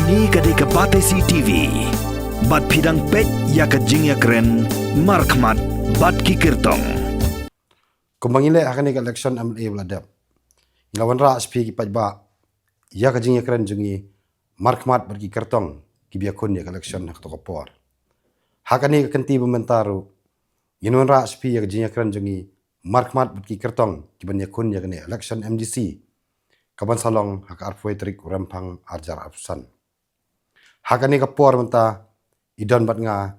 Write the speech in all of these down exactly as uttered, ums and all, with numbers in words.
Kane ka dei ka Batesi T V. Bad phi dang peit ïa ka jingïakren markhmat bad ki kyrtong. Kumba ngi leh ha kane ka election M L A ba la dep, ngi la wanrah sha phi ki paidbah ïa ka jingïakren jong ngi markhmat bad ki kyrtong kiba ïakhun ïa ka election ha kato ka por. Ha kane ka kynti ba mynta ruh, ngin wanrah sha phi ïa ka jingïakren jong ngi markhmat bad ki kyrtong kiban ïakhun ïa kane election M D C kaban sa long ha ka arphew tarik u Rymphang arhajar arphew san. Ha kane ka por mynta, i don bad nga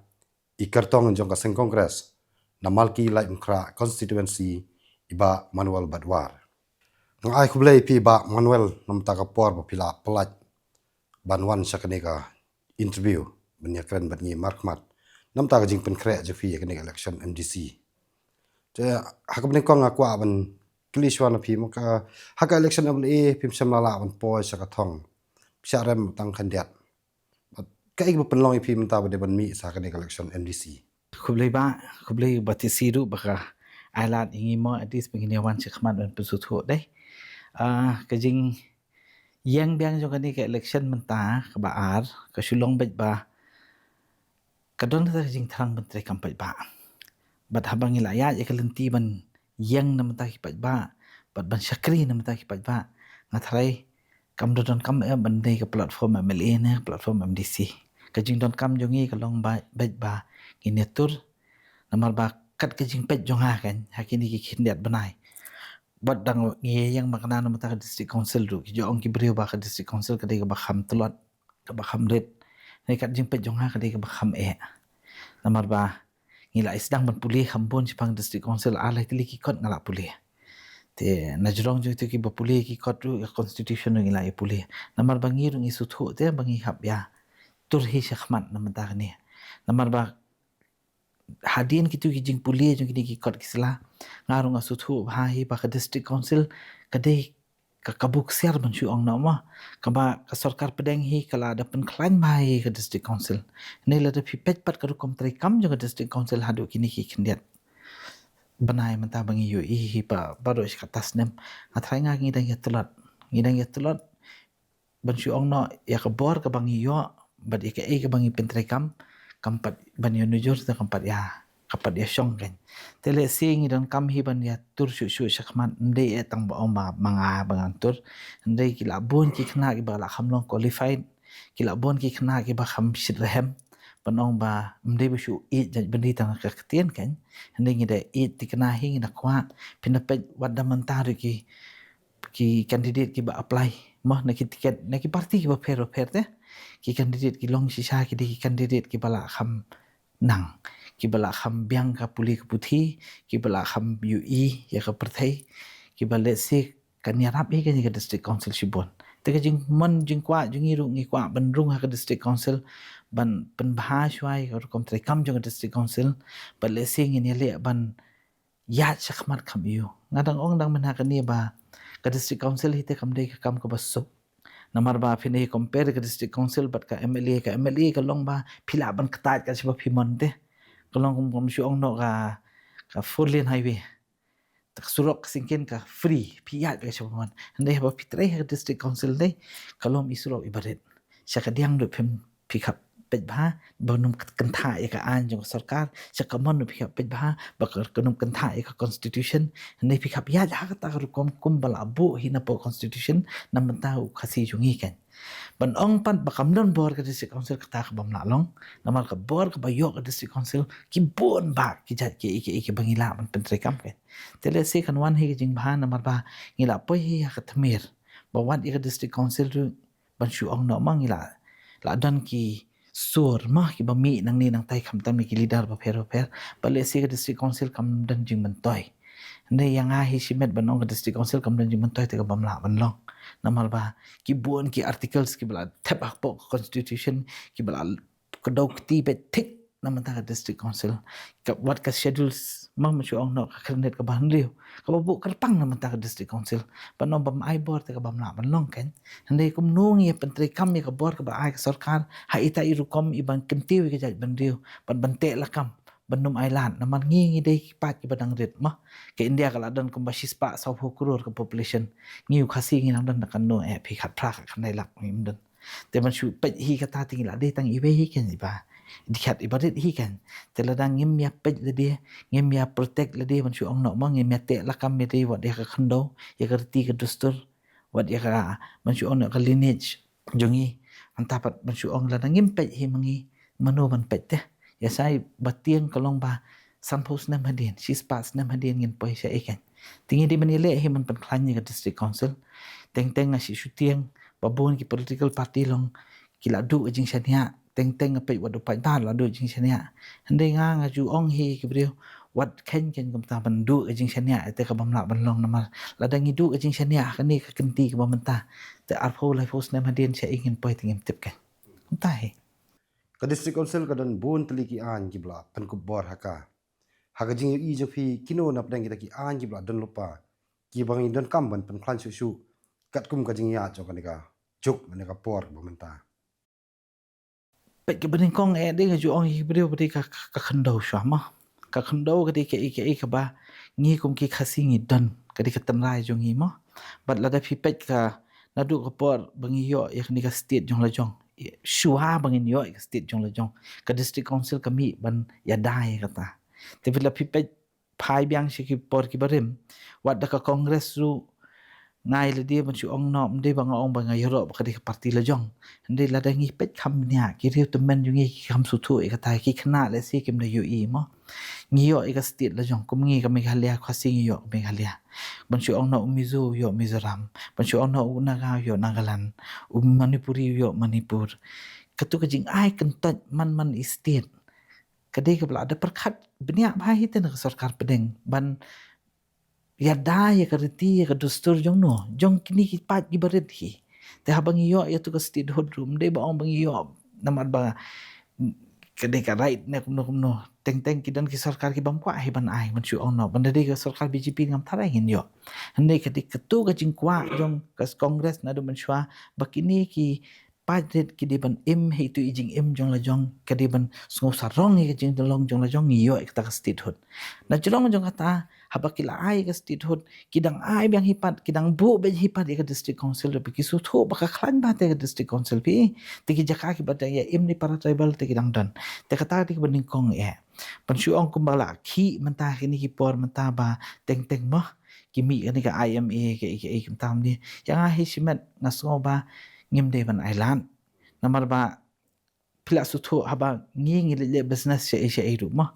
i kyrtong jong ka seng Congress na Malki Laitumkhrah constituency, i Bah Manuel Badwar. Nga ai khublei ïa phi Bah Manuel namar ka por ba phi la pyllait ban wan sha kane ka interview ban ïakren bad ngi markhmat namar ka jingpynkhreh jong phi ïa kane ka election M D C. Te ha kaba nyngkong nga kwah ban kylli shuwa na phi, ma ka, ha ka election M L A phim shym la lah ban poi sha ka thong, phi shah rem tang khyndiat. Bad kaei kaba pynlong ïa phi mynta ba dei ban mih sha kane ka election M D C? Khublei Bah, khublei Batesi ruh ba ka ai lad ïa ngi mo, at least ba ngin ïa wan shakhmat ban pynsngewthuh dei. Ah, ka jingïeng biang jong kane ka election mynta kaba ar ka shu long beit ba ka don kata ka jingthrang ban treikam paidbah. Bad haba ngi la ïaid ïa ka lynti ban ïeng na bynta ki paidbah bad ban shakri na bynta ki paidbah, nga tharai kam da donkam eh ban dei ka platform M L A ne platform M D C. Ka jingdonkam jong ngi ka long ba, beit ba ngin ïatur, namar ba kat ka jingpeit jong nga kan ha kine ki khyndiat bnai, bad dang ngi ïeng ba kane na bynta ka district council ruh, ki ju ong ki briew ba ka district council ka dei kaba kham tlot, kaba kham rit. Hynrei kat jingpeit jong nga ka dei kaba kham eh. Namar ba ngi la ïa sdang ban pule kham bun shaphang district council, ar lai tylli ki kot nga la pule. Te na jrong jong kito kiba pule ki kot ruh, ka constitution ruh ngi la ïa pule. Namar ba ngi ruh ngi sngewthuh te ba ngi hap ïatur hi shakhmat na bynta kane. Namar ba hadien kito ki jingpule jong kine ki kot ki sla, nga ruh nga sngewthuh bha hi ba ka district council ka dei ka kabu ksiar ban shu ong noh mo, kaba ka sorkar pdeng hi ka la da pynkhlaiñ bha hi ka district council. Hynrei lada phi peit pat ka rukom treikam jong ka district council haduh kine ki khyndiat bnai mynta ba ngi ïohi hi ba baroh shi katta snem, nga tharai nga ngi dang ïa tlot, ngi dang ïa tlot ban shu ong noh ïa ka bor kaba ngi ïoh bad ïa kaei kaba ngi pyntreikam, kam pat ban ïa nujor te kam pat ïa, kam pat ïa shong kan. Te lehse ngi donkam hi ban ïatur shuh shuh shakhmat, ym dei eh tang ba ong ba ma nga ba ngan tur. Hynrei ki la bun ki khynnah kiba la kham long qualified, ki la bun ki khynnah kiba kham shit rhem, ban ong ba ym dei ba shu ïeit jaitbynriew tang ka ktien kan. Hynrei ngi da ïeit thikna hi, ngi da kwah, phin da peit wat da mynta ruh ki ki candidate kiba apply mo na ki ticket na ki party kiba pher ba pher te, ki candidate ki long shisha ki dei ki candidate kiba la kham nang, kiba la kham biang ka pule ka puthi, kiba la kham ïohi ïa ka pyrthei, kiba lehse kan ïarap hi kane ka district council shibun. Te ka jingmon jingkwah jong ngi ruh ngi kwah ban rung ha ka district council ban pynbha shuwa ïa ka rukom treikam jong ka district council, bad lehse ngin ïaleh ban ïaid shakhmat kham ïoh. Nga dang ong dang mynta kane ba ka district council hi te kam dei ka kam kaba suk. Namar ba phin ïa compare ka district council bad ka M L A, ka M L A ka long ba phi lah ban ktah kat shaba phi mon te. Ka long kum, kum shu ong noh ka, ka four lane highway. Te ka surok ka syngkien ka free, phi ïaid kat shaba phi mon. Hynrei haba phi trei ha ka district council te ka long i surok iba rit. Sha kadiang ruh phim, phi khap peit bha, ba nym kynthah ïa ka aiñ jong ka sorkar, sha kamon phi khap peit bha, ba ka, ka nym kynthah ïa ka constitution, hynrei phi khap ïaid ha kata ka rukom kumba la buh hi na poh constitution, na bynta u Khasi jong ngi kan. Ban ong pat ba kam don bor ka district council kata ka bym lah long, namar ka bor kaba ïoh ka district council, ki bun bha ki jait kiei kiei kiba ngi lah ban pyntreikam kan. Te lehse kan wan hi ka jingbha namar ba ngi la poi hi ha ka tmier, ba wat ïa ka district council ruh ban shu ong noh ma ngi la, la don ki sur ma kiba mih nangne nangtai khamtam ïa ki leader bapher bapher, ba lehse ka district council kam don jingmyntoi. Hynrei ïa nga hi shimet ban ong ka district council kam don jingmyntoi te ka bym lah ban long. Namar ba ki bun ki articles kiba la thep hapoh ka constitution, kiba la kdew kti beit thik na bynta ka district council. Ka, wat ka schedule, ma, ma shu ong noh, ka khyrnit kaba hynriew kaba buh kyrpang na bynta ka district council. Ban ong bym ai bor te ka bym lah ban long kan. Hynrei kumno ngi ïa pyntreikam ïa ka bor kaba ai ka sorkar ha ita i rukom iban kyntiew ïa ka jaitbynriew, ban, ban teh lakam, ban nym ailad. Namar ngi ngi dei ki paid kiba dang rit ma. Ka India ka la don kumba shispah sawphew klur ka population. Ngi u Khasi ngi nang don da katno eh, phi khatphra khatkhyndai lak, ngim don. Te ban shu peit hi kata te ngi la dei tang iwei hi kan iba dikhat iba rit hi kan. Te lada ngim ïa peit lade, ngim ïa protect lade, ban shu ong noh mo, ngim ïa teh lakam ïa dei wat ïa ka khyndew, ïa ka riti ka dustur, wat ïa ka, ban shu ong noh ka lineage jong ngi. Hangta pat ban shu ong lada ngim peit hi ma ngi, mano ban peit te. Ïa shai ba tieng ka long ba sanphew snem hadien, shispah snem hadien ngin poi sha ei kan. Te ngi dei ban ïaleh hi ban pynkhlaiñ ïa ka district council. Teng teng nga shu shutieng ba bun ki political party long ki la duh ka jingshaniah. Teng teng nga peit wat u paidbah la duh jingshaniah. Hynrei nga nga ju ong hi ki briew wat khein khein kumta ban duh ka jingshaniah, ïa te ka bym lah ban long namar lada ngi duh ka jingshaniah ha kane ka kynti kaba mynta, te arphew laiphew snem hadien sha ei ngin poi te ngim tip kan. Kumta hi. Ka district council ka don bun tylli ki aiñ kiba la pynkup bor ha ka. Ha ka jingïohi jong phi, kino na pdeng kita ki aiñ kiba la don lypa kiba ngi donkam ban pynkhlaiñ shuh shuh katkum ka jingïaid jong kane ka juk, kane ka por kaba mynta? Peit kaba nyngkong eh, dei nga ju ong ïa ki briew ba dei ka, ka, ka khyndew shuwa mo. Ka khyndew ka dei kaei kaei kaba ngi kum ki Khasi ngi don, ka dei ka tynrai jong ngi mo. Bad lada phi peit ka naduh ka por ba ngi ïoh ïa kane ka state jong la jong, shuwa ba ngin ïoh ïa ka state jong la jong, ka district council ka mih ban ïada ïa kata. Te phi la phi peit phai biang sha ki por kiba rim, wat da ka Congress ruh nga ïa lade ban shu ong noh, ym dei ba nga ong ba nga ïaroh ba ka dei ka party la jong. Hynrei lada ngi peit kham bniah, ki riew tymmen jong ngi ki kham sngewthuh ïa kata, ki khynnah lehse kim da ïohi mo. Ngi ïoh ïa ka state la jong, kum ngi ka Meghalaya, Khasi ngi ïoh ka Meghalaya. Ban shu ong noh u Mizo u ïoh Mizoram, ban shu ong noh u Naga u ïoh Nagaland, u Manipuri u ïoh Manipur. Katu ka jingai kyntait man man i state ka dei kaba la da pyrkhat bniah bha hi te na ka sorkar pdeng ban ïada ïa ka riti ïa ka dustur jong no, jong kine ki paid kiba rit hi. Te haba ngi ïoh ïa tu ka statehood ruh, ym dei ba ong ba ngi ïoh namar ba ka dei ka right ne kumno kumno. Teng teng ki don ki sorkar ki bym kwah hi ban ai, ban shu ong noh, ban da dei ka sorkar B J P ngam tharai ngin ïoh. Hynrei ka dei katu ka jingkwah jong ka Congress naduh mynshuwa ba kine ki paid rit ki dei ban im ha itu i jingim jong la jong, ka dei ban sngew sarong ïa ka jinglong jong la jong, ngi ïoh ïa kata ka statehood. Na jrong jong kata, haba ki la ai ïa ka statehood, ki dang ai biang hi pat, ki dang buh beit hi pat ïa ka district council, ruh ba ki sngewthuh ba ka khlaiñ bha te ka district council phi. Te ki jaka kiba dang ïa im ne para tribal te ki dang don. Te kata ka dei kaba nyngkong eh. Ban shu ong kumba la khih mynta kine ki por mynta ba teng teng mo ki mih kane ka I M A kaei kaei kumta mynne. Ïa nga hi shimet nga sngew ba ngim dei ban ai lad. Namar ba phi la sngewthuh haba ngi ngi leit leh business sha ei sha ei ruh mo.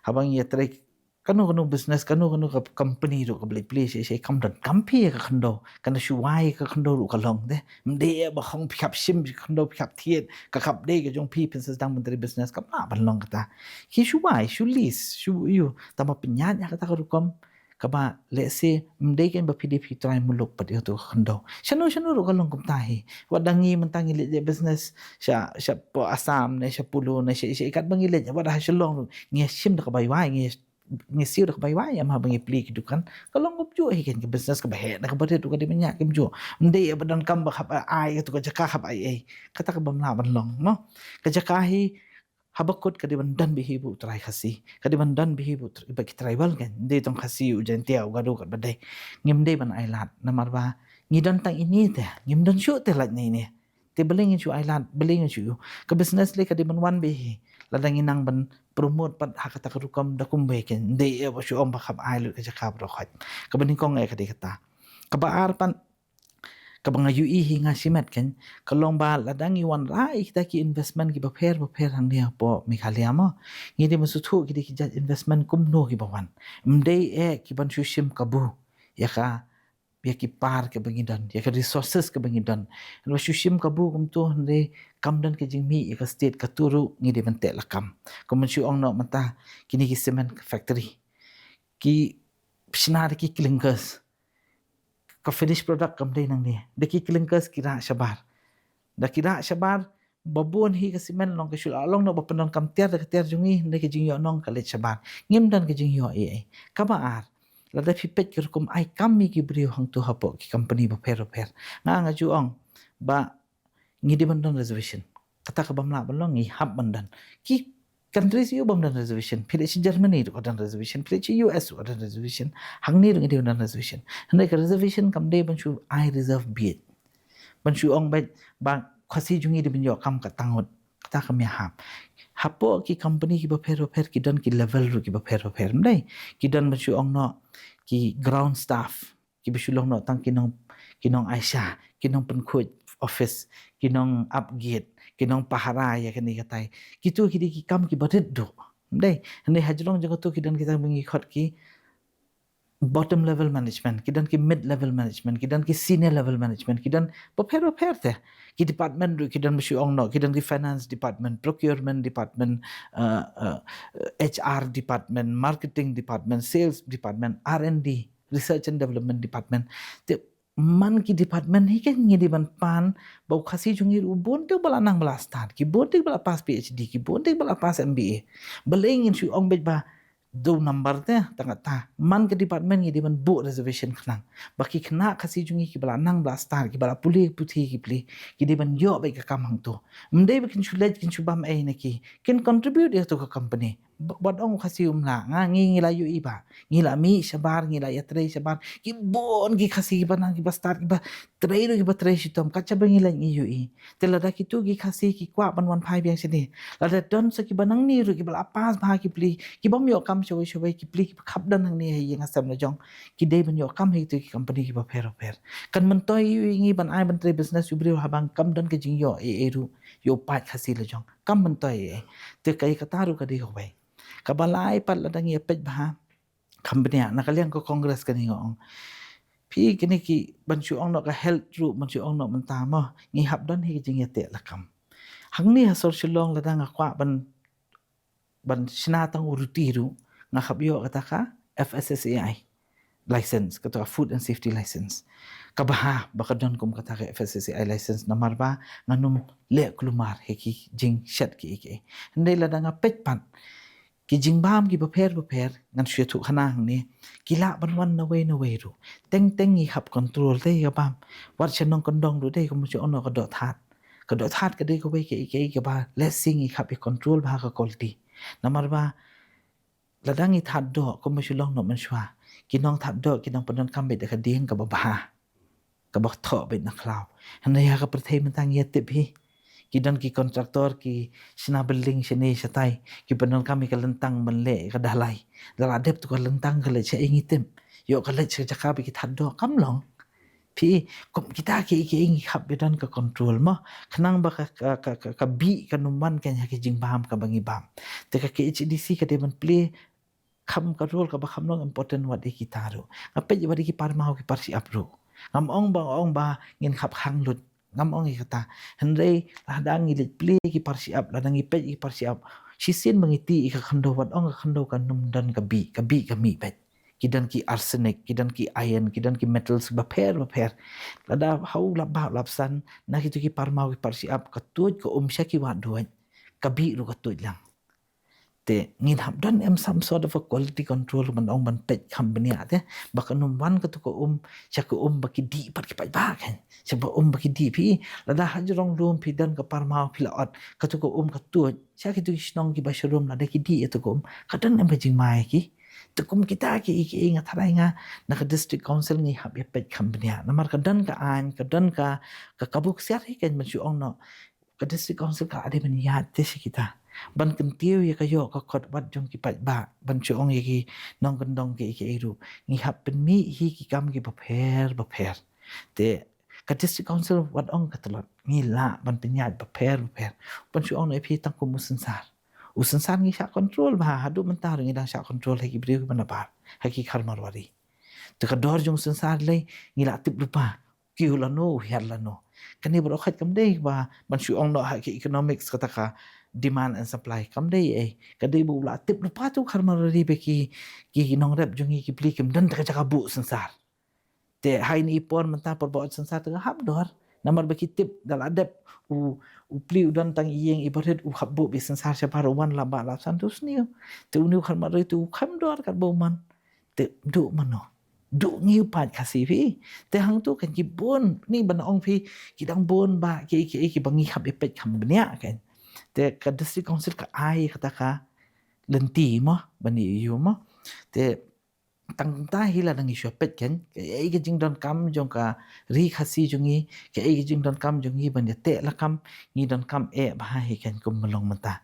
Haba ngi ïatrei kano kano business, kano kano ka company ruh kaba leit plie sha ei sha ei, kam donkam phi ïa ka khyndew, kan da shu wai ïa ka khyndew ruh ka long te. Ym dei ba hong phi hap shim ka khyndew, phi hap thied, ka hap dei ka jong phi, phin sa sdang ban trei business, kam lah ban long kata. Ki shu wai, shu lease, shu ïoh, tangba pynïaid ïa kata ka rukom kaba lehse ym dei kein ba phi dei phi trai muluk pat ïa tu ka khyndew. Shano shano ruh ka long kumta hi. Wat da ngi mynta ngi leit leh business sha, sha Assam ne sha Polo ne sha, sha katba ngi leit, wat da ha Shillong ruh ngi shim da kaba wai, ngi ngi siew da kaba wai, ïa ma ba ngi plie ki dukan. Ka long kumjuh hi kein, ka business kaba heh na kaba rit ruh ka dei ban ïaid kumjuh. Ym dei ba donkam ba hap ai ïa tu ka jaka hap ai ei. Kata ka bym lah ban long mo. Ka jaka hi haba kut ka dei ban don beit hi bad u trai Khasi, ka dei ban don beit hi bad u trai, bad ki tribal kein. Ym dei tang Khasi, u Jaintia, u Garo katba dei. Ngim dei ban ai lad namar ba ngi don tang ine te, ngim don shuh te lait na ine. Te balei ngin shu ai lad, balei ngin shu ïoh. Ka business lei ka dei ban wan beit hi. Lada ngi nang ban promote pat ha kata ka rukom da kumwei kein. Ym dei eh ba shu ong ba hap ai lut ka jaka baroh khoit. Kaba nyngkong eh ka dei kata. Kaba ar pat kaba nga ïohi hi nga shimet kein, ka long ba lada ngi wanrah ïa kita ki investment kiba pher ba pher hangne hapoh Meghalaya mo, ngi dei ban sngewthuh ki dei ki jait investment kumno kiba wan. Ym dei eh ki ban shu shim kabu ïa ka, ïa ki par kaba ngi don, ïa ka resources kaba ngi don. Hynrei shu shim kabu kumto hynrei kam don ka jingmih ïa ka state, katu ruh ngi dei ban teh lakam. Kum ban shu ong noh mynta kine ki cement factory, ki shna da ki clinkers, ka finished product kam dei nangne. Da ki clinkers ki rah shabar. Da ki rah shabar, ba bun hi ka cement long ka shu la long noh ba pyndonkam tiar da ka tiar jong ngi, hynrei ka jingïoh nong ka leit shabar. Ngim don ka jingïoh ei ei. Kaba ar, lada phi peit ka rukom ai kam ïa ki briew hangto hapoh ki company bapher bapher. Nga nga ju ong ba ngi dei ban don reservation. Kata ka bym lah ban long, ngi hap ban don. Ki countries ïoh bym don reservation. Phi leit sha Germany ruh ka don reservation. Phi leit sha U S ruh ka don reservation. Hangne ruh ngi dei ban don reservation. Hynrei ka reservation kam dei ban shu ai reserve beit. Ban shu ong beit ba Khasi jong ngi dei ban ïoh kam ka tang ngut, kata kam ïahap. Hapoh ki company kiba pher ba pher ki don ki level ruh kiba pher ba pher, ym dei? Ki don ban shu ong noh ki ground staff, kiba shu long noh tang ki nong, ki nong aisha, ki nong pynkhuid office, ki nong ap gate, ki nong pahara ïa kane katai. Kitu ki dei ki kam kiba rit duh, ym dei? Hynrei hajrong jong katu ki don kita ba ngi khot ki bottom level management, ki don ki mid level management, ki don ki senior level management, ki don ba pher ba pher te. Ki department ruh ki don ba shu ong noh, ki don ki finance department, procurement department, uh, uh, H R department, marketing department, sales department, R and D, research and development department. Te man ki department hi kan ngi dei ban pan ba u Khasi jong ngi ruh bun te ba la nang ba la start, ki bun te ba la pass P H D, ki bun te ba la pass M B A. Balei ngin shu ong beit ba dei number te, tang kata man ka department ngi dei ban buh reservation khnang ba ki khynnah Khasi jong ngi kiba la nang ba la start, kiba la pule puthi ki plie, ki dei ban ïoh beit ka kam hangtu. Ym dei ba kin shu leit kin shu bam ei na ki, kin contribute ïa tu ka company. Ba-, wat ong u Khasi um lah, nga, ngi, ngi la ïohi ba ngi la mih shabar, ngi la ïatrei shabar, ki bun ki Khasi kiba nang kiba start, kiba trei ruh kiba trei shitom, kat shaba ngi leit ngi ïohi. Te lada kitu ki Khasi ki kwah ban wan phai biang shane, lada don sa kiba nangne ruh kiba la pass bha ki plie, ki bym ïoh kam shawei shawei, ki plie kiba khap don hangne ha ïing ha sem la jong, ki dei ban ïoh kam ha kitu ki company kiba pher ba pher. Kan myntoi ïa ngi ban ai ban trei business u briew haba kam don ka jingïoh ei ei ruh ïa u paid Khasi la jong. Kam myntoi ei ei. Te kaei kata ruh ka dei kawei. Kaba lai pat lada ngi ïa peit bha, kham bniah na ka liang ka Congress kane nga ong. Phi kine ki ban shu ong noh ka health ruh, ban shu ong noh mynta mo, ngi hap don hi ka jingïateh lakam. Hangne ha sor Shillong lada nga kwah ban, ban shna tang u ruti ruh, nga hap ïoh kata ka F S S A I license, kata ka food and safety license. Ka bha ba ka don kum kata ka F S S A I license, namar ba ngan ym leh kulmar ha ki jingshet kiei kiei. Hynrei lada nga peit pat ki jingbam kiba pher ba pher, ngan shu ïathuh khana hangne, ki lah ban wan nawei nawei ruh. Teng teng ngi hap control te ka bam. Wat sha nongkyndong ruh dei, kumba shu ong noh ka doh thad. Ka doh thad ka dei kawei kaei kaei kaba lehse ngi hap ïa control bha ka quality. Namar ba lada ngi thad doh kumba shu long noh mynshuwa, ki nongthad doh ki nang pyndonkam beit da ka dieng kaba bha, kaba thoh beit na khlaw. Hynrei ha ka pyrthei mynta ngi ïa tip hi, ki don ki contractor ki shna building shane shatai, ki pyndonkam ïa ka lyntang ban leh ïa ka dalai. Da la dep tu ka lyntang ka leit shaei ngi tip? Ïoh ka leit sha ka jaka ba ki thad doh, kam long? Phi, kum kita kiei kiei ngi hap ïa don ka control mo, khnang ba ka, ka, ka, ka, ka bih kan ym wan kein ha ki jingbam kaba ngi bam. Te ka K H A D C ka dei ban plie kham ka role kaba kham long important wat ïa kita ruh. Nga peit wat ïa ki parmaw ki parshyiap ruh. Ngam ong ba, ong ba ngin hap khang lut, ngam ong ïa kata. Hynrei lada ngi leit plie ki parshyiap, lada ngi peit ki parshyiap, shisien ba ngi tih ïa ka khyndew, wat ong ka khyndew kan ym don ka bih, ka bih ka mih beit. Ki don ki arsenic, ki don ki iron, ki don ki metals ba pher ba pher. Lada ha u lap bah lap san na kitu ki parmaw ki parshyiap ka tuid ka um sha ki wahduid, ka bih ruh ka tuid lang. Te ngin hap don em some sort of a quality control ban ong ban peit kham bniah te, ba kan ym wan katu ka um sha ka um ba ki dih pat ki paidbah kein. Sha ba um ba ki dih phi, lada ha jrong lum phi don ka parmaw phi la ot, katu ka um ka tuid, sha kitu ki shnong kiba sharum lada ki dih ïa tu ka um, ka don em ka jingma ïa ki? Te kum kita kiei kiei nga tharai nga na ka District Council ngi hap ïa peit kham bniah. Namar ka don ka aiñ, ka don ka, ka kabu ksiar hi kein ban shu ong noh ka District Council ka la dei ban ïaid te sha kita, ban kyntiew ïa ka ïoh ka kot wat jong ki paidbah, ban shu ong ïa ki nongkyndong kiei kiei ruh. Ngi hap pynmih hi ki kam kiba pher ba pher. Te ka District Council wat ong ka tlot, ngi lah ban pynïaid ba pher ba pher. Ban shu ong noh ïa phi tang kum u synsar. U synsar ngi shah control bha, haduh mynta ruh ngi dang shah control ha ki briew kiba nabar, ha ki Khar Marwari. Te ka dor jong u synsar lei ngi la tip lypa, kiew lano, u hiar lano. Kane baroh khoit kam dei ba ban shu ong noh ha ki economics kata ka demand and supply, kam dei ei. Ka dei ba u la tip lypa tu Khar Marwari ba ki, ki nongrep jong ngi ki plie kim don ta ka jaka buh synsar. Te ha ine i por mynta por ba ot synsar te ka hap dor. Namar ba ki tip da la dep u, u plie u don tang ïing iba rit, u hap buh beit synsar shabar, u wan lap bah lap san te u sniew. Te une u Khar Marwari te u kham dor katba u mon. Te duh mano? Duh ngi u paid Khasi phi. Te hangtu kan ki bun, ni ban ong phi, ki dang bun bah kiei kiei kiba ngi hap ïa peit kham bniah kein. Te ka District Council ka ai kata ka lynti mo ban ïa ïoh mo. Te Tang ta hi la dang ngi shu peit kan, kaei ka jingdonkam jong ka ri Khasi jong ngi, kaei ka jingdonkam jong ngi ban ïateh lakam, ngi donkam eh bha hi kan kum ba long mynta.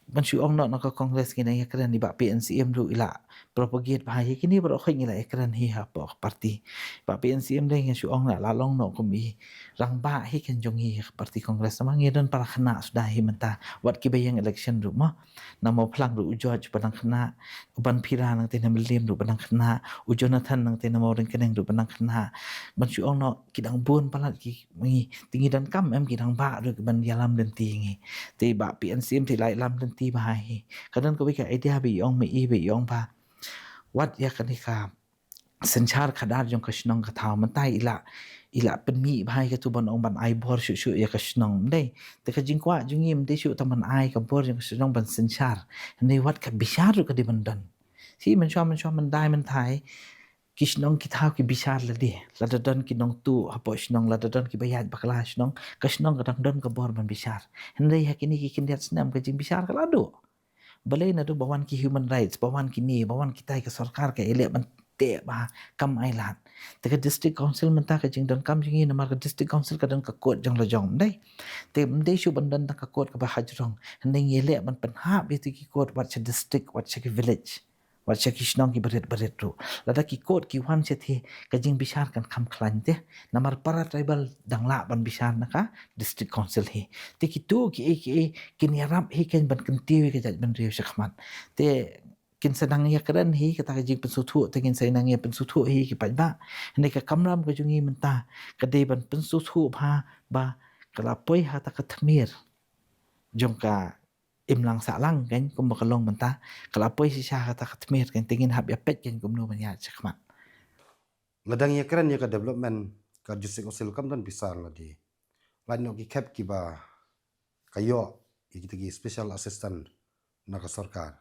Ban shu ong noh na ka Congress ngi dang ïakren, i Bah P N C M ruh i la propagate bha hi, kine baroh khoit ngi la ïakren hi hapoh ka party. Bah P N C M dei ngi shu ong la, la long noh kum i rangbah hi kan jong ngi ha ka party Congress, namar ngi don para khynnah suda hi mynta, wat kiba ïeng election ruh mo. Na Mawphlang ruh u George ba dang khynnah, u Banphira nangta na Mylliem ruh ba dang khynnah, u Jonathan nangta na Mawryngkneng ruh ba dang khynnah. Ban shu ong noh ki dang bun palat ki ngi, te ngi donkam em ki rangbah ruh ki ban ïalam lynti ngi. Te Bah P N C M te la ïalam lynti bha hi. Ka don kawei ka idea ba i ong ma i, ba i ong ba wat ïa kane ka synshar khadar jong ka shnong ka thaw, mynta i la, i la pynmih bha ïa katu ban ong ban ai bor shuh shuh ïa ka shnong, ym dei. Te ka jingkwah jong ngi ym dei shuh tang ban ai ka bor jong ka shnong ban synshar, hynrei wat ka bishar ruh ka dei ban don. Shi mynshuwa mynshuwa myndai mynthai ki shnong ki thaw ki bishar lade, lada don ki nongtuh hapoh shnong, lada don kiba ïaid bakla ha shnong, ka shnong ka dang don ka bor ban bishar. Hynrei ha kine ki khyndiat snem ka jingbishar ka la duh. Balei? Naduh ba wan ki human rights, ba wan kine, ba wan kitai, ka sorkar ka ïaleh ban teh bha, kam ai lad. Te ka District Council mynta ka jingdonkam jong ngi, namar ka District Council ka don ka court jong la jong, ym dei. Te ym dei shuh ban don tang ka court kaba ha jrong, hynrei ngi ïaleh ban pynhap ïa kito ki court wat sha district, wat sha ki village, wat sha ki shnong kiba rit ba rit ruh. Lada ki court ki wan shathie, ka jingbishar kan kham khlaiñ te. Namar para tribal dang lah ban bishar na ka District Council hi. Te kito kiei kiei kin ïarap hi kan ban kyntiew ïa ka jaitbynriew shakhmat. Te kin sa nang ïakren hi kata ka jingpynsngewthuh, te kin sa nang ïa pynsngewthuh hi ki paidbah. Hynrei ka kamram ka jong ngi mynta ka dei ban pynsngewthuh bha ba ka la poi ha kata ka tmier jong ka imlang sahlang kan, kumba ka long mynta, ka la poi shisha ha kata ka tmier kan, te ngin hap ïa peit kan kumno ban ïaid shakhmat. Lada ngi ïakren ïa ka development, ka District Council kam don pisa lade. Lait noh ki khep kiba ka ïoh ïa kita ki special assistant na ka sorkar.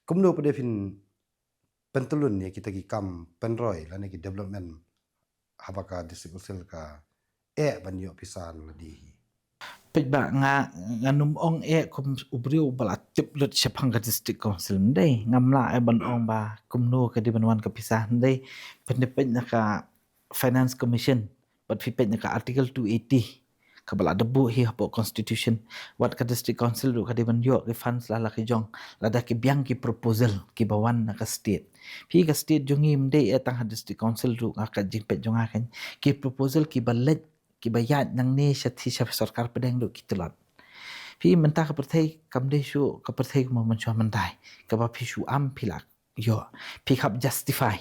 Kumno pat phin pyntylun ïa kita ki kam pynroi lane ki development haba ka District Council ka eh ban ïoh pisa na lade hi? Peit ba nga, ngan ym ong eh kum u briew ba la tip lut shaphang ka District Council, ym dei. Ngam lah eh ban ong ba kumno ka dei ban wan ka pisa, ym dei. Phin dei peit na ka Finance Commission bad phi peit na ka Article two eighty kaba la da buh hi hapoh Constitution, wat ka District Council ruh ka dei ban ïoh ki funds la la ki jong lada ki biang ki proposal kiba wan na ka state. Phi, ka state jong ngi ym dei eh tang ha District Council ruh, ha ka jingpeit jong nga kan, ki proposal kiba leit kiba ïaid nangne shathie sha sorkar pdeng ruh ki tlot. Phi, mynta ka pyrthei kam dei shuh ka pyrthei kumba mynshuwa myndai kaba phi shu am phi la ïoh, phi khap justify.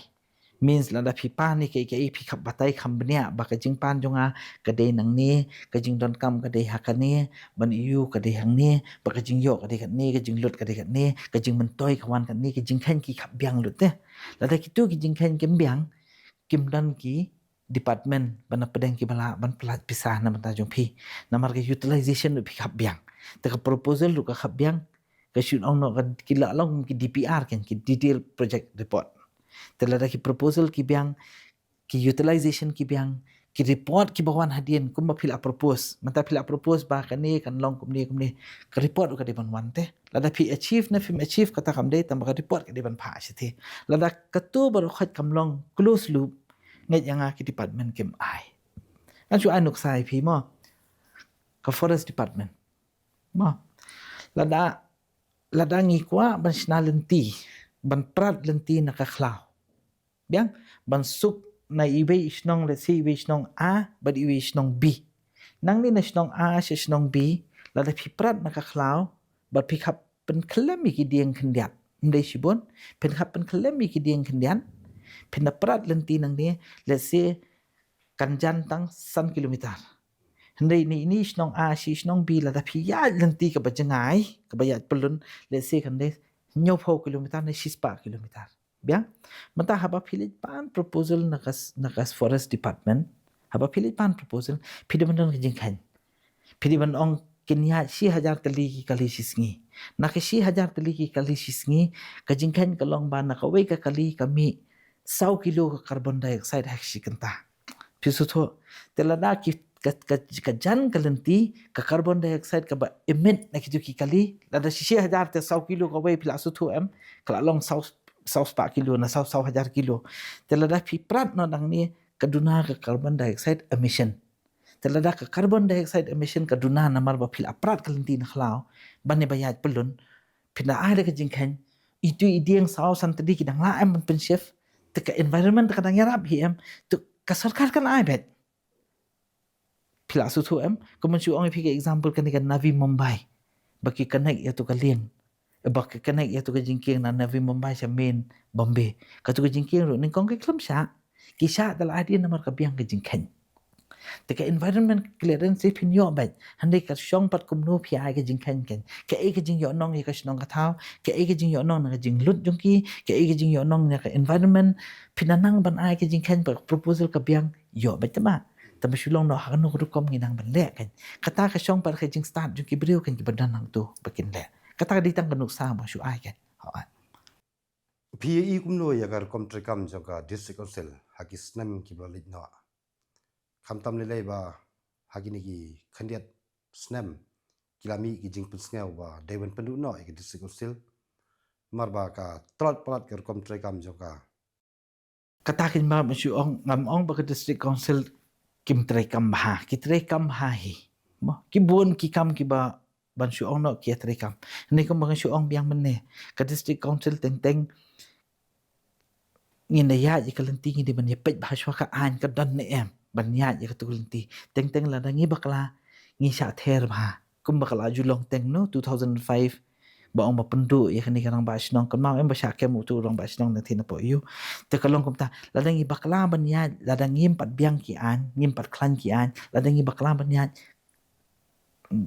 Means lada phi pan ïa kaei kaei phi khap batai kham bniah ba ka jingpan jong nga ka dei nangne, ka jingdonkam ka dei ha kane, ban ïoh ka dei hangne, ba ka jingïoh ka dei katne, ka jinglut ka dei katne, ka jingmyntoi ka wan katne, ka jingkheiñ ki khap biang lut te. Lada kito ki jingkheiñ kim biang, kim don ki department ba na pdeng kiba lah ban pyllait pisa na bynta jong phi. Namar ka utilization ruh phi khap biang, te ka proposal ruh ka khap biang. Ka shu ong noh ka, ki la long ki D P R kan, ki detail project report. Te lada ki proposal ki biang, ki utilization ki biang, ki report kiba wan hadien kumba phi la propose, mynta phi la propose ba kane kan long kumne kumne, ka report ruh ka dei ban wan te. Lada phi achieve ne phim achieve kata kam dei, tang ba ka report ka dei ban phah shathie. Lada kato baroh khoit kam long close loop, ngeit ïa nga ki department kim ai. Ngan shu ai nuksa ïa phi mo, ka Forest Department mo, lada, lada ngi kwah ban shna lynti, ban prat lynti na ka khlaw, biang, ban suk na iwei i shnong, let's say iwei i shnong A bad iwei i shnong B. Nangne na shnong A sha shnong B, lada phi prat na ka khlaw bad phi khap pynkhlem ïa ki dieng khyndiat, ym dei shibun, phin khap pynkhlem ïa ki dieng khyndiat, phin da prat lynti nangne, let's say kan jan tang san kilometer. Hynrei na ine i shnong A sha shnong B lada phi ïaid lynti kaba jngai, kaba ïaid pyllun, let's say kan dei hynñiewphew kilometer ne shispah kilometer. Biang, mynta haba phi leit pan proposal na ka, na ka Forest Department, haba phi leit pan proposal, phi dei ban don ka jingkheiñ. Phi dei ban ong kin ïaid shi hajar tylli ki kali shi sngi. Na ka shi hajar tylli ki kali shi sngi, ka jingkheiñ ka long ba na kawei ka kali ka mih saw kilo ka carbon dioxide ha ka shi kynta. Phi sngewthuh? Te lada ki, ka, ka, ka jan ka lynti, ka carbon dioxide kaba emit na kito ki kali, lada shi, shi hajar te saw kilo kawei, phi la sngewthuh em, ka la long saw, saw spah kilo, na saw saw hajar kilo. Te lada phi prat noh nangne ka duna ka carbon dioxide emission. Te lada ka carbon dioxide emission ka duna namar ba phi la prat ka lynti na khlaw ban ïa ba ïaid pyllun, phi da ai da ka jingkheiñ, itu i dieng saw san tylli ki dang lah em ban pynshift, te ka environment ka dang ïarap hi em, te ka sorkar kan ai beit. Phi la sngewthuh em? Kumba shu ong ïa phi ka example kane ka Navi Mumbai, ba ki connect ïa tu ka lieng, ba ki connect ïa tu ka jingkieng na Navi Mumbai sha main Bombay. Ka tu ka jingkieng ruh nyngkong ki khlem shah, ki shah da la hadien namar ka biang ka jingkheiñ. Te ka environment clearance phin ïoh beit, hynrei ka shong pat kumno phi ai ka jingkheiñ kheiñ. Kaei ka jingïohnong ïa ka shnong ka thaw, kaei ka jingïohnong na ka jinglut jong ki, kaei ka jingïohnong na ka environment, phin da nang ban ai ka jingkheiñ ba ka proposal ka biang, ïoh beit te ba. Tangba shu long noh ha kano ka rukom ngi nang ban leh kheiñ. Kata ka shong pat ka jingstad jong ki briew kheiñ kiba don hangto ba kin leh. Kata ka dei tang ka nuksa ba shu ai kheiñ. Hooid. Phi ïohi kumno ïa ka rukom treikam jong ka District Council ha ki snem kiba la leit noh? Khamtam lei lei ba ha kine ki khyndiat snem ki la mih ki jingpynsngew ba dei ban pynduh noh ïa ka District Council. Namar ba ka tlot palat ka rukom treikam jong ka. Kata kheiñ ba shu ong, ngam ong ba ka District Council kim treikam bha, ki treikam bha hi. Mo, ki bun ki kam kiba ban shu ong noh ki ïa treikam. Hynrei kumba nga shu ong biang mynne, ka District Council teng teng ngin da ïaid ïa ka lynti, ngi dei ban ïa peit bha shuwa ka aiñ ka don ne em ban ïaid ïa katu ka lynti. Teng teng lada ngi bakla ngi shah ther bha. Kumba ka la ju long teng no two thousand five, ba ong ba pynduh ïa kane ka rangbah shnong, kynmaw em, ba shah kem utu rangbah shnong na thina po ïu. Te ka long kumta, lada ngi bakla ban ïaid, lada ngim pat biang ki aiñ, ngim pat khlaiñ ki aiñ, lada ngi bakla ban ïaid,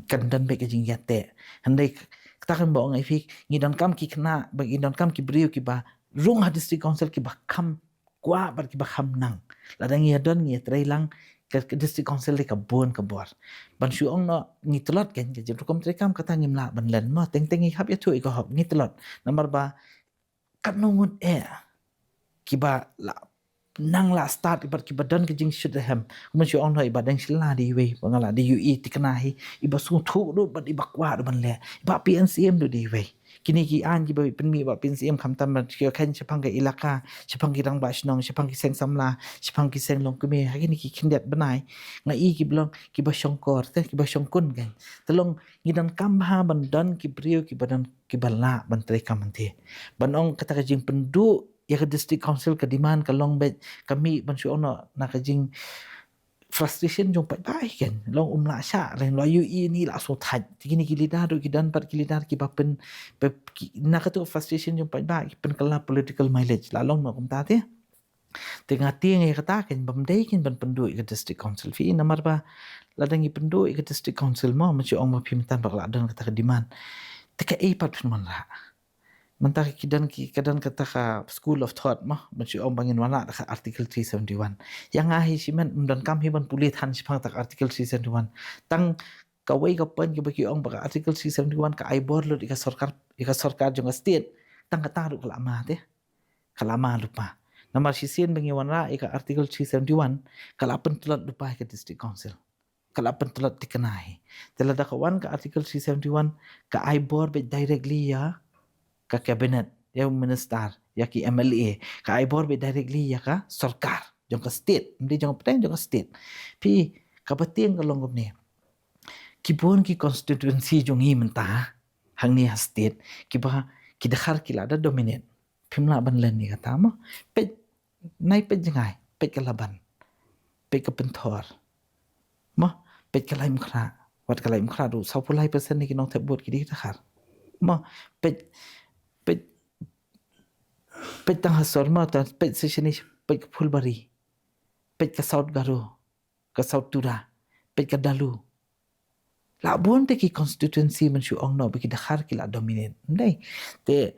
kan don beit ka jingïateh. Hynrei kata kan ba ong ïa phi, ngi donkam ki khynnah, ba ngi donkam ki briew kiba rung ha District Council kiba kham kwah bad kiba kham nang. Lada ngi ïa don, ngi ïa trei lang, ka, ka District Council dei ka bun ka bor. Ban shu ong noh ngi tlot kheiñ, ka jingrukom treikam kata ngim lah ban len mo. Teng teng ngi hap ïathuh ïa ka hok, ngi tlot. Namar ba katno ngut eh kiba la nang la stad, kiba, kiba don ka jingshitrhem. Kumba shu ong noh, i Bah Deng Shylla dei iwei ba nga la dei ïohi thikna hi, iba sngewthuh ruh bad iba kwah ruh ban leh. I Bah P N C M ruh dei iwei. Kine ki aiñ kiba pynmih i Bah P N C M, khamtam ban ïoh kheiñ shaphang ka elaka, shaphang ki rangbah shnong, shaphang ki seng samla, shaphang ki seng longkmie, ha kine ki khyndiat bnai nga i kiba long kiba shongkor te, kiba shongkun kheiñ. Te long ngi donkam bha ban don ki briew kiba don, kiba lah ban treikam hangtei. Ban ong kata ka jingpynduh ïa ka District Council ka demand ka long beit, ka mih, ban shu ong noh, na ka jing frustration jong paidbah hi kheiñ. Long um lah shah, leng la ïohi ni la shu thait. Te kine ki leader ruh ki don pat ki leader kiba pyn, pyn, ki, na katu frustration jong paidbah ki pynkylla political mileage. La long noh kumta te. Te nga tieng ïa kata kheiñ, bym dei kheiñ ban pynduh ïa ka District Council phi, namar ba lada ngi pynduh ïa ka District Council mo, mynta shu ong ma phi mynta ba ka la don kata ka demand. Te kaei pat phin wanrah? Mynta ki don ki, ka don kata ka school of thought mo, mynta shu ong ba ngin wanrah da ka Article three seventy-one. Ïa nga hi shimet ym donkam hi ban pule than shaphang kata ka Article three seventy-one. Tang kawei ka point kaba ki ong ba ka Article three seventy-one ka ai bor lut ïa ka sorkar, ïa ka sorkar jong ka state. Tang kata ruh ka la ma te, ka la ma lypa. Namar shisien ba ngi wanrah ïa ka Article three seventy-one, ka la pyntlot lypa ïa ka District Council. Ka la pyntlot thikna hi. Te lada ka wan ka Article three seventy-one, ka ai bor beit directly ïa ka cabinet, ïa u minister, ïa ki M L A. Ka ai bor beit directly ïa ka sorkar jong ka state, ym dei jong ka pdeng, jong ka state. Phi, kaba tieng ka long kumne. Ki bun ki constituency jong ngi mynta hangne ha state, kiba, ki dkhar ki la da dominate. Phim lah ban len ïa kata mo. Peit, nai peit jngai, peit ka Laban, peit ka Pynthor mo, peit ka Laitumkhrah. Wat ka Laitumkhrah ruh sawphew lai percent na ki nongthep vote ki dei ki dkhar mo. Peit, peit, peit tang ha sor mo, tang peit sa shane, peit ka Phulbari, peit ka South Garo, ka South Tura, peit ka Dalu. La bun te ki constituency, mynta shu ong noh ba ki dkhar ki la dominate, ym dei? Te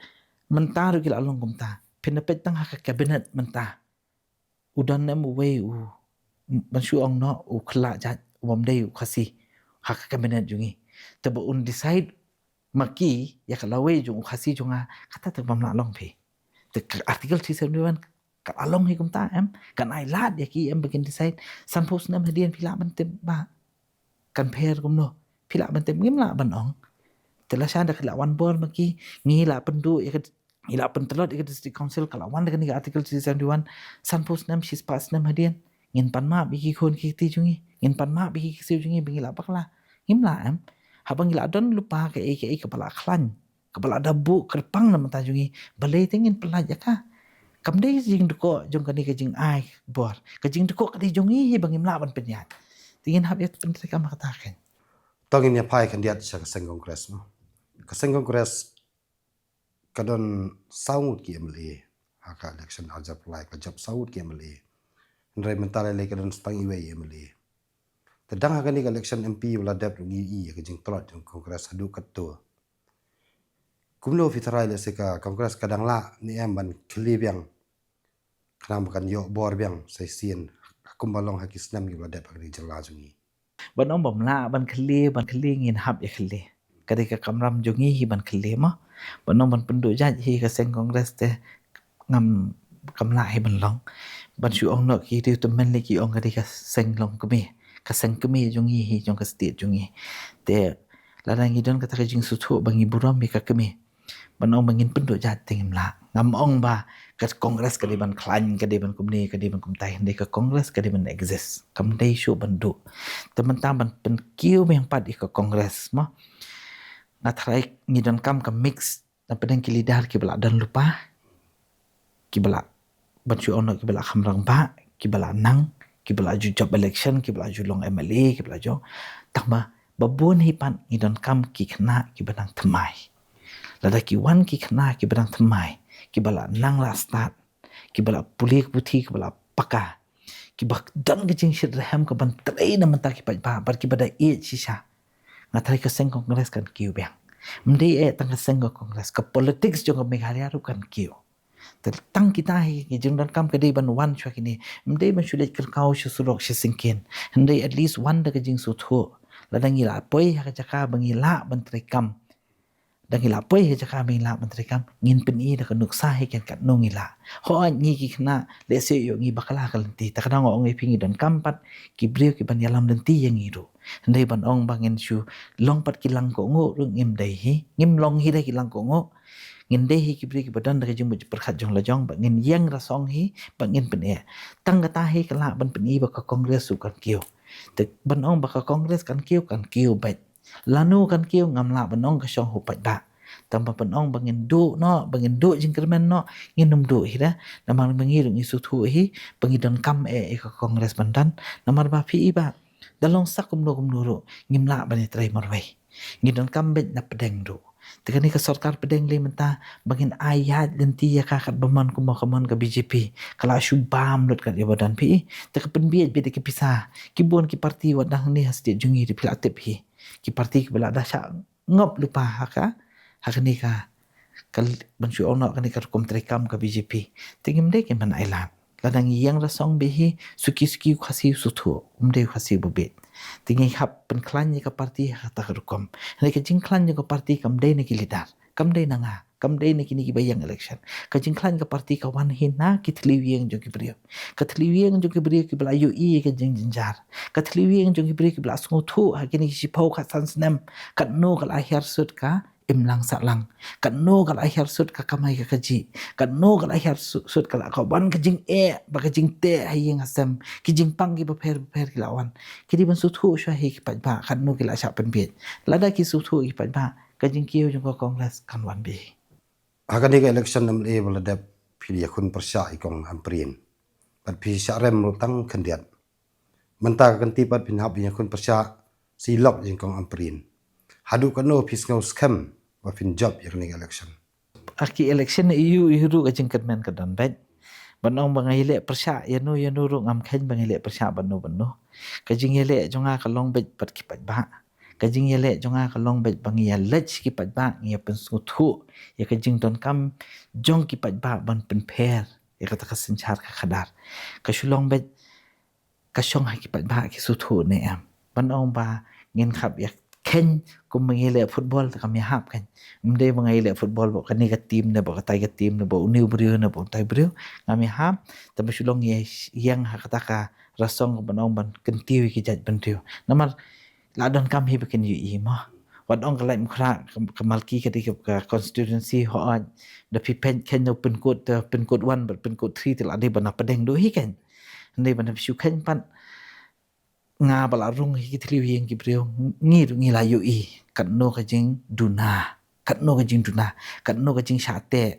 mynta ruh ki la long kumta. Phin da peit tang ha ka cabinet mynta, u don em uwei u, mynta shu ong noh, u khlad jait, u bym dei u Khasi ha ka cabinet jong ngi. Te ba un decide ma ki ïa ka lawei jong u Khasi jong nga, kata te bym lah long phi. Te ka Article three seventy-one ka la long hi kumta em? Kan ai lad ïa ki em ba kin decide? Sanphew snem hadien phi lah ban tip ba kan pher kumno? Phi lah ban tip? Ngim lah ban ong. Te lashai da ki la wan bor ma ki, ngi la pynduh ïa ka Ngi la pyntlot ïa ka District Council, ka la wan da kane ka Article three seventy-one, sanphew snem, shispah snem hadien. Ngin pan map ïa ki khun ki kti jong ngi, ngin pan map ïa ki ksiew jong ngi ba ngi la bakla. Ngim lah, em. Haba ngi la don lypa kaei kaei kaba la khlaiñ, kaba la da buh kyrpang na bynta jong ngi, balei te ngin pyllait ïa ka? Kam dei jingdkoh jong kane ka jingai bor. Ka jingdkoh ka dei jong ngi hi ba ngim lah ban pynïaid. Te ngin hap ïa pyntreikam ha kata kein. To ngin ïa phai khyndiat sha ka seng Congress, mo. Ka seng Congress ka don saw ngut ki M L A ha ka election arhajar arphew lai, ka jop saw ngut ki M L A. Hynrei mynta lei lei ka don sa tang iwei i M L A. Te dang ha kane ka election M P ba la dep ruh ngi ïohi ïa ka jingtlot jong Congress haduh katto. Kumno phi tharai lehse ka Congress ka dang lah ne em ban khlieh biang, khnang ba kan ïoh bor biang sa shisien, kumba long ha ki snem kiba la dep ha kane ka jylla jong ngi? Ban ong bym lah ban khlieh, ban khlieh ngin hap ïa khlieh. Ka dei ka kamram jong ngi hi ban khlieh, mo. Ban ong ban pynduh jait hi ka seng Congress te ngam, kam lah hi ban long. Ban shu ong noh ki riew tymmen lei ki ong ka dei ka seng longkmie, ka seng kmie jong ngi hi, jong ka state jong ngi. Te lada ngi don kata ka jingsngewthuh ba ngi burom ïa ka kmie, ban ong ba ngin pynduh jait te ngim lah. Ngam ong ba ka Congress ka dei ban khlaiñ, ka dei ban kumne, ka dei ban kumtai. Hynrei ka Congress ka dei ban exist, kam dei shuh ban duh. Te mynta ban pynkiew biang pat ïa ka Congress, mo. Nga tharai ngi donkam ka mix na pdeng ki leader kiba la don lypa, kiba la, ban shu ong noh, kiba la kham rangbah, kiba la nang, kiba la ju jop election, kiba la ju long M L A, kiba la ju. Tangba ba bun hi pat ngi donkam ki khynnah kiba dang thymmai. Lada ki wan ki khynnah kiba dang thymmai, kiba la nang la stad, kiba la pule puthi, kiba la paka, kiba don ka jingshitrhem ka ban trei na bynta ki paidbah, bad kiba da ïeit shisha, nga tharai ka seng Congress kan kiew biang. Ym dei eh tang ka seng ka Congress, ka politics jong ka Meghalaya ruh kan kiew. Te tang kita hi ki jingdonkam ka dei ban wan shuwa kine. Ym dei ban shu leit kyrkhu sha surok sha syngkien. Hynrei at least wan da ka jingsngewthuh. Lada ngi la poi ha ka jaka ba ngi lah ban treikam, da ngi la poi ha ka jaka ba ngi lah ban treikam, ngin pyni da ka nuksa hi kan katno ngi lah. Hooid, ngi ki khynnah lehse ïoh ngi bakla ka lynti. Te ka dang ong ïa phi, ngi donkam pat ki briew ki ban ïalam lynti ïa ngi ruh. Hynrei ban ong ba ngin shu long pat ki lang kohnguh ruh ngim dei hi. Ngim long hi da ki lang kohnguh. Ngin dei hi ki briew kiba don da ka jingmut jingpyrkhat jong la jong, ba ngin ïeng rasong hi, ba ngin pyneh. Tang kata hi ka lah ban pyni ba ka Congress ruh kan kiew. Te ban ong ba ka Congress kan kiew, kan kiew beit. Lano kan kiew ngam lah ban ong, ka shong ha u paidbah. Tangba ban ong ba ngin duh noh, ba ngin duh jingkyrmen noh, ngin ym duh hi da. Namar ba ngi ruh ngi sngewthuh hi ba ngi donkam eh ïa ka Congress ban don. Namar ba phi i ba da long sa kumno kumno ruh ngim lah ban ïatrei marwei. Ngi donkam beit na pdeng ruh. Te kane ka sorkar pdeng lei mynta ba ngin ai ïaid lynti ïa ka kat ba mon kumba ka mon ka B J P, ka la shu bam lut kat ïa ba don, phi i. Te ka pynbiej beit ïa ki pisa. Ki bun ki parti wat dang hangne ha state jong ngi, phi la tip hi. Ki parti kiba la da shah ngop lypa ha ka, ha kane ka, ka, ban shu ong noh, kane ka rukom treikam ka B J P. Te ngim dei kin ban ailad. Lada ngi ïeng rasong beit hi, suki suki u Khasi u sngewthuh, um dei u Khasi uba bieit. Te ngi hap pynkhlaiñ ïa ka parti ha kata ka rukom. Hynrei ka jingkhlaiñ ïa ka parti kam dei na ki leader, kam dei na nga, kam dei na kine kiba ïeng election. Ka jingkhlaiñ ka parti ka wan hi na ki thliew ïing jong ki briew. Ka thliew ïing jong ki briew kiba la ïohi ïa ka jingjynjar. Ka thliew ïing jong ki briew kiba la sngewthuh ha kine ki shiphew khatsan snem katno ka la hiar sut ka imlang sahlang, katno ka la hiar sut ka kamai ka kajih, katno ka la hiar su-, sut ka la ka wan ka jingeh bad ka jingteh ha ïing ha sem, ki jingpang kiba pher bapher ki la wan. Ki dei ban sngewthuh shuwa hi ki paidbah katno ki la shah pynbiej. Lada ki sngewthuh ki paidbah, ka jingkiew jong ka Congress kan wan beit. Ha kane ka election M L A ba la dep, phi ïakhun pyrshah ïa i Kong Ampareen. Bad phi shah rem ruh tang khyndiat. Mynta ka kynti pat phin hap ïakhun pyrshah sha i lok jong i Kong Ampareen. Haduh katno phi sngew skhem ba phin jop ïa kane ka election? Ha ki election ïa u, ïa u ruh ka jingkyrmen ka don beit. Ban ong ba nga ïaleh pyrshah ïano ïano ruh ngam kheiñ ba nga ïaleh pyrshah bad no bad no. Ka jingïaleh jong nga ka long beit bad ki paidbah. Ka jingïaleh jong nga ka long beit ba ngi ïaleit sha ki paidbah, ngi ïa pynsngewthuh ïa ka jingdonkam jong ki paidbah ban pynpher ïa kata ka synshar ka khadar. Ka shu long beit ka shong ha ki paidbah ki sngewthuh ne em. Ban ong ba ngin hap ïa kheiñ kum ba ngi ïaleh football, te kam ïahap kheiñ. Ym dei ba nga ïaleh football ba kane ka team ne ba katai ka team ne ba une u briew ne ba utai u briew. Ngam ïahap, te ba shu long ïa ïeng ha kata ka rasong ban ong ban kyntiew ïa ki jaitbynriew. Namar la donkam hi ba kin ïohi mo. Bad ong ka Laitumkhrah, ka, ka Malki ka dei ka, ka constituency hooid. Da phi peit kheiñ na pynkut, eh, pynkut one bad pynkut three te la dei ban pdeng duh hi kheiñ. Hynrei ban phi shu kheiñ pat, nga ba la rung hi ki thliew ïing ki briew, ngi ruh ngi la ïohi katno ka jingduna, katno ka jingduna, katno ka jingshah teh.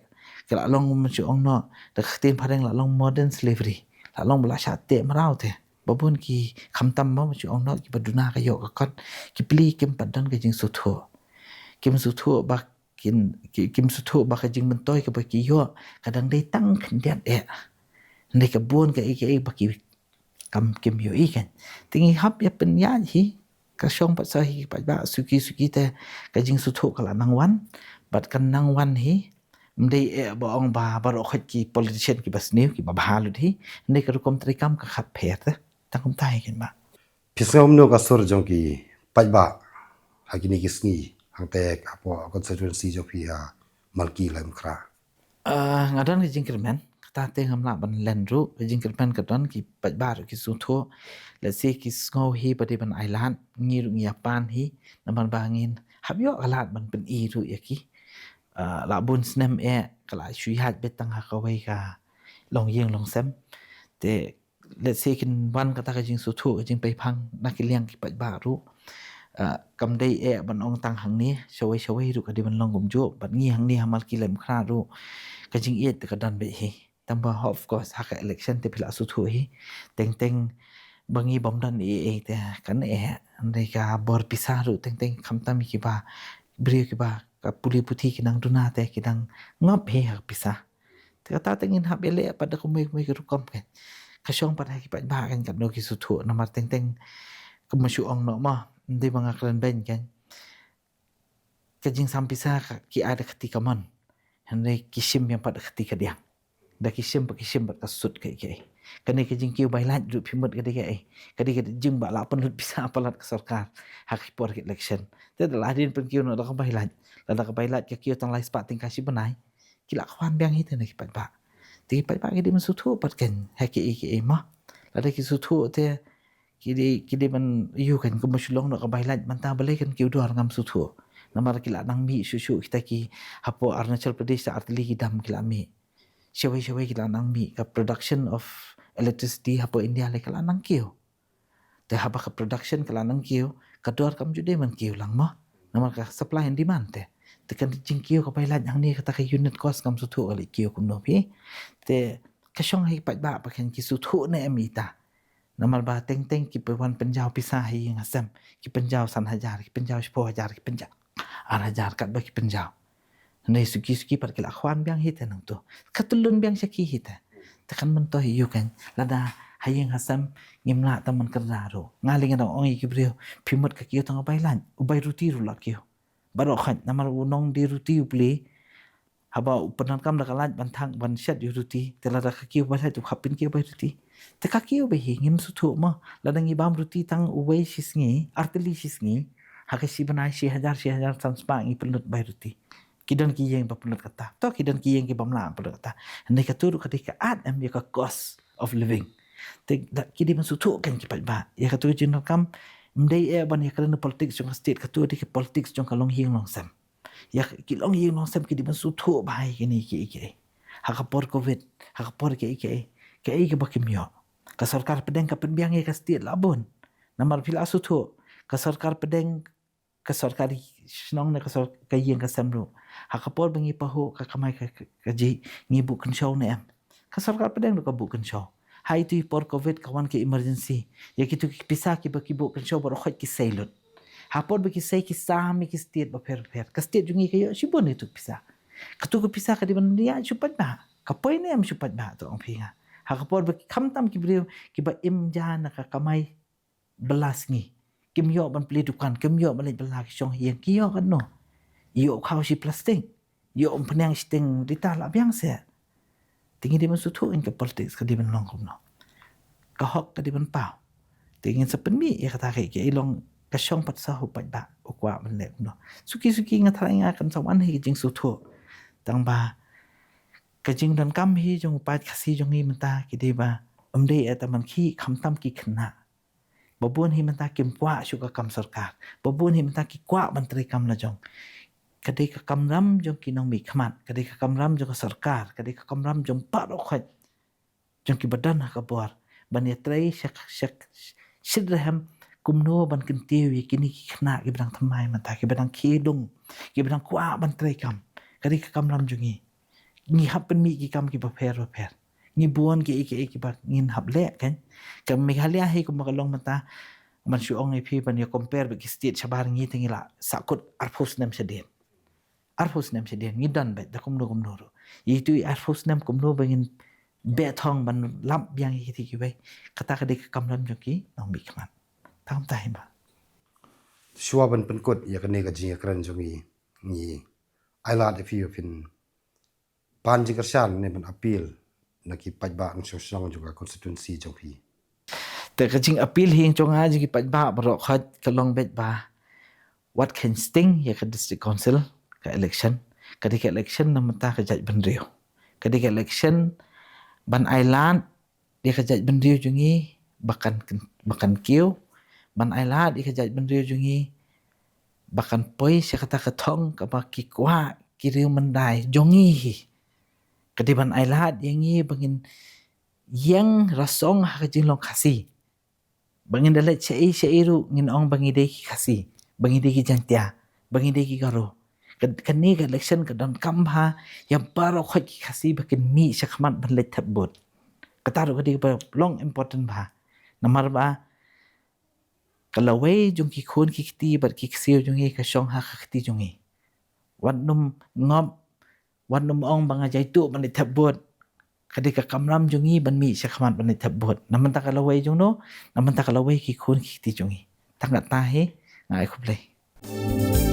Ka la long, ma shu ong noh, da ka ktien phareng la long modern slavery. La long ba la shah teh mraw te. Ba bun ki, khamtam ba, ma shu ong noh, kiba duna ka ïoh ka kot, ki plie kim pat don ka jingsngewthuh. Kim sngewthuh ba kin, ki, kim sngewthuh ba ka jingmyntoi kaba ki ïoh ka dang dei tang khyndiat eh. Hynrei ka bun kaei kaei ba ki kam, kim ïohi kheiñ. Te ngi hap ïa pynïaid hi, ka shong pat sa hi ki paidbah, suki suki te ka jingsngewthuh ka la nang wan, bad kan nang wan hi. Ym dei eh ba ong ba baroh khoit ki politician kiba sniew, kiba bha lut hi. Hynrei ka rukom treikam ka khap pher te. Tang kumta hi kheiñ bah. Phi sngew kumno ka sur jong ki paidbah ha kine ki sngi hangta hapoh constituency jong phi ha Malki Laitumkhrah? Ah, nga don ka jingkyrmen, kata te ngam lah ban len ruh, ka jingkyrmen ka don, ki paidbah ruh ki sngewthuh. Let's say ki sngew hi ba dei ban ailad, ngi ruh ngi ïa pan hi, namar ba ngin hap ïoh ka lad ban pyni ruh ïa ki. Ah, la bun snem eh ka la shu ïaid beit tang ha kawei ka longïing longsem. Te let's say kin wan kata ka jingsngewthuh, ka jingpeiphang na ki liang ki paidbah ruh. Ah, kam dei eh ban ong tang hangne, shawei shawei ruh ka dei ban long kumjuh, bad ngi hangne ha Malki Laitumkhrah ruh ka jingïeit te ka don beit hi. Tang ba of course ha ka election te phi la sngewthuh hi. Teng teng ba ngi bym don ei ei te kan eh, hynrei ka bor pisa ruh teng teng khamtam kiba briew kiba ka pule puthi ki nang duna te ki dang ngop hi ha ka pisa. Te kata te ngin hap ïaleh pat da kumwei kumwei ka rukom kheiñ. Ka shong pat ha ki paidbah kheiñ katno ki sngewthuh, namar teng teng, kum ma shu ong noh mo, ym dei ba nga kren beiñ kheiñ. Ka jingsam pisa ka, ki ai da ka kti kamon. Hynrei ki shim biang pat da ka kti kadiang. Da ki shim pat ki shim bad ka sut kaei kaei. Kane ka jingkiew bai lait ruh phi mut ka dei kaei. Ka dei ka jingbym lah pynlut pisa palat ka sorkar ha ki por ki election. Te da la dien pynkiew noh da ka bai lait. Lada ka bai lait ka kiew tang lai spah tyngka shi bnai, ki la khwan biang hi te na ki paidbah. Te ki paidbah ki dei ban sngewthuh pat kheiñ ha kiei kiei mo. Lada ki sngewthuh te ki dei, ki dei ban ïoh kheiñ, kum ba shu long noh ka bai lait mynta, balei kan kiew dor ngam sngewthuh. Namar ki la nang mih shuh shuh kita ki, hapoh Arunachal Pradesh te artylli ki dam ki la mih. Shawei shawei ki la nang mih, ka production of electricity hapoh India lei ka la nang kiew. Te haba ka production ka la nang kiew, ka dor kam ju dei ban kiew lang mo. Namar ka supply and demand te. Te ka jingkiew ka bai lait hangne kata ka unit cost ngam sngewthuh ka leit kiew kumno phi. Te ka shong ha ki paidbah pat kheiñ ki sngewthuh ne em ita. Namar ba teng teng ki wan pynjaw pisa ha ïing ha sem, ki pynjaw san hajar, ki pynjaw shiphew hajar, ki pynjaw ar hajar, katba ki pynjaw. Hynrei suki suki pat ki la khwan biang hi te nangto. Ka tyllun biang sha ki hi te. Te kan myntoi ïa u kheiñ, lada ha ïing ha sem ngim lah tang ban kyrda ruh. Nga lei nga dang ong ïa ki briew, phi mut ka kiew tang ka bai lait, u bai ruti ruh la kiew. Baroh khoit, namar u nongdie ruti u plie, haba u pyndonkam da ka lait ban thang ban shet ïa u ruti, te lada ka kiew bai lait u hap pynkiew bai ruti. Te ka kiew beit hi, ngim sngewthuh mo, lada ngi bam ruti tang uwei shi sngi, artylli shi sngi, ha ka shi bnai shi hajar, shi hajar san spah ngi pynlut bai ruti. Ki don ki ïing ba pynlut kata. To ki don ki ïing ki bym lah pynlut kata. Hynrei kato ruh ka dei ka at em ïa ka cost of living. Te da ki dei ban sngewthuh kheiñ ki paidbah. Ïa kato ka jingdonkam, ym dei eh ban ïa kren politics jong ka state, kato dei ka politics jong ka longïing longsem. Ïa ki longïing longsem ki dei ban sngewthuh bha ïa kine kiei kiei. Ha ka por covid, ha ka por kiei kiei, kiei kiba kim ïoh. Ka sorkar pdeng ka pynbiang ïa ka state la bun. Namar phi la sngewthuh, ka sorkar pdeng, ka sorkar shnong ne ka sor-, ka ïing ka sem ruh. Ha ka por ba ngi pahuh ka kamai ka, ka, kajih, ngi buh kynshew ne em? Ka sorkar pdeng ruh ka buh kynshew. Ha itu i por covid ka wan ka emergency, ïa kitu ki pisa kiba ki buh kynshew baroh khoit ki sei lut. Ha por ba ki sei ki sam ïa ki state bapher bapher. Ka state jong ngi ka ïoh shibun itu pisa. Katu ka pisa ka dei ban ïaid sha u paidbah? Ka poi ne em sha u paidbah, to ong phi nga? Ha ka por ba ki khamtam ki briew kiba im ja na ka kamai bylla sngi, kim ïoh ban plie dukan, kim ïoh ban leit bylla, ki shong ha ïing, ki ïoh katno? Ïoh khaw shi plastik, ïoh umphniang shiteng rita la biang seh. Te ngi dei ban sngewthuh ïa ka politics ka dei ban long kumno, ka hok ka dei ban paw. Te ngin sa pynmih ïa kata ka, ka long ka shong pat sa ha u paidbah u kwah ban leh kumno. Suki suki nga tharai nga kan sa wan hi ka jingsngewthuh. Tang ba ka jingdonkam hi jong u paid Khasi jong ngi mynta ki dei ba ym dei eh tang ban khih, khamtam ki khynnah. Ba bun hi mynta kim kwah shuh ka kam sorkar. Ba bun hi mynta ki kwah ban trei kam la jong. Ka dei ka kamram jong ki nongmihkhmat, ka dei ka kamram jong ka sorkar, ka dei ka kamram jong baroh khoit jong ki ba don ha ka bor ban ïatrei sha, sha, shitrhem kumno ban kyntiew ïa kine ki khynnah ki ba dang thymmai mynta, ki ba dang khie dung, ki ba dang kwah ban trei kam. Ka dei ka kamram jong ngi. Ngi hap pynmih ki kam ki bapher bapher. Ngi bun kiei kiei ki ba ngin hap leh, kan. Ka Meghalaya hi kumba ka long mynta, man shu ong ïa phi ban ïa compare bad ki state shabar, ngi te ngi la sahkut arphew snem shadien. Arphew snem shadien ngi don beit da kumno kumno ruh. Ïa itu i arphew snem kumno ba ngin beh thong ban lap biang ïa kiti kiwei. Kata ka dei ka kamram jong ki nongmihkhmat. Tang ta hi ba. Shuwa ban pynkut ïa kane ka jingïakren jong ngi, ngi ai lad ïa phi ba phin pan jingkyrshan ne ban appeal na ki paidbah nongshong shnong jong ka constituency jong phi. Te ka jingappeal hi jong nga jong ki paidbah baroh khoit ka long beit ba wat khein sting ïa ka district council ka election. Ka dei ka election na bynta ka jaitbynriew. Ka dei ka election ban ai lad ïa ka jaitbynriew jong ngi ba kan, ba kan kiew, ban ai lad ïa ka jaitbynriew jong ngi ba kan poi sha kata ka thong kaba ki kwah ki riew myndai jong ngi hi. Ka dei ban ai lad ïa ngi ba ngin ïeng rasong ha ka jinglong Khasi. Ba ngin da leit shaei shaei ruh ngin ong ba ngi dei ki Khasi, ba ngi dei ki Jaiñtia, ba ngi dei ki Garo. Ka, kane ka election ka donkam bha ïa baroh khoit ki Khasi ba kin mih shakhmat ban leit thep vote. Kata ruh ka dei kaba long important bha. Namar ba ka lawei jong ki khun ki kti bad ki ksiew jong ngi ka shong ha ka kti jong ngi. Wat nym ngop, wat nym ong ba nga jaituh ban leit thep vote. Ka dei ka kamram jong ngi ban mih shakhmat ban leit thep vote. Na bynta ka lawei jong no, na bynta ka lawei ki khun ki kti jong ngi. Tang kata hi, nga ai khublei.